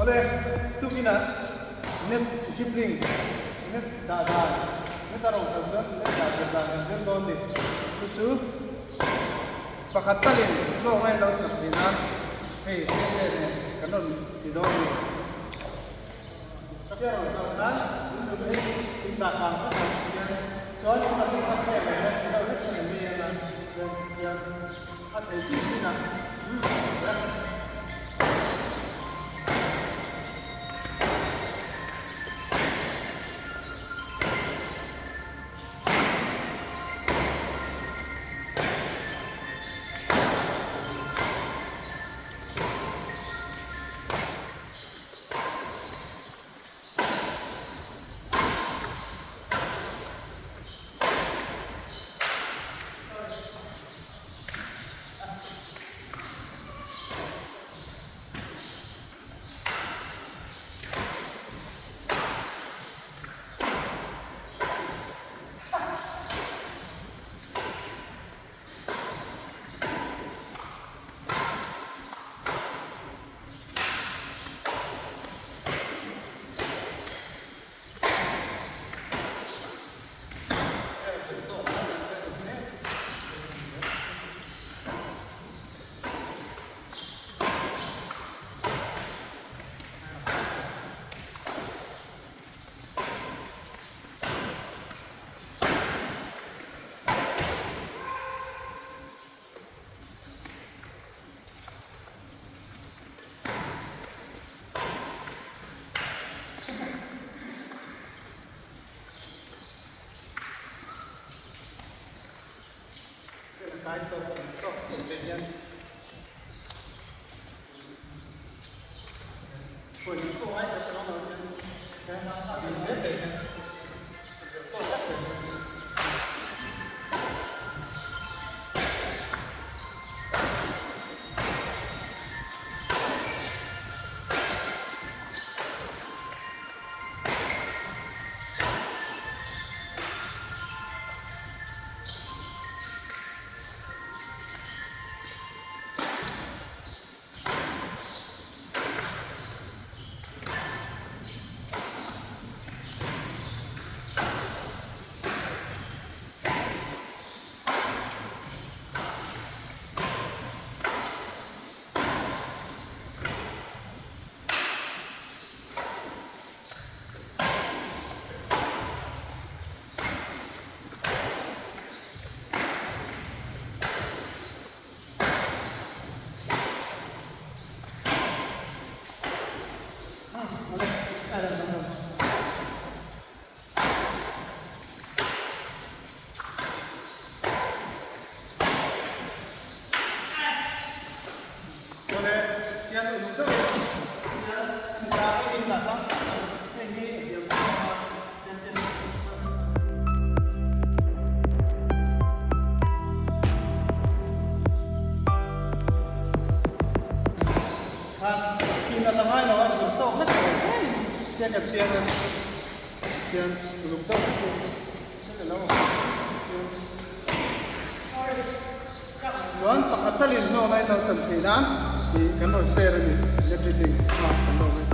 Awle, tukinah net dribbling, net dah dan, net a rawn kal chuan net dah tir dan kan zir dawn ni. Chu chu pakhat talin hlawk a inlo chak theih nan hei tlem nen kan rawn ti dawn ni. Ka rawn kal khan in lu phei in dah kang hmasa hian chuan in pahnih kha phek ah hian in lo hlek thei mai ang a, hian a thei chin chin a. Awle, tian uluk deuh in tian an dah a in dah sang sang ang hei hi a hliam deuh ang a tian tian Khan tin a la ngai lo a vun tawk hlek lo hlein tiang kan tiang a tiang uluk deuh hlek in heti lo chuan pakhat talin hnawk na in lo chan theih nan tih kan rawn share a ni electric link a kan lawm e.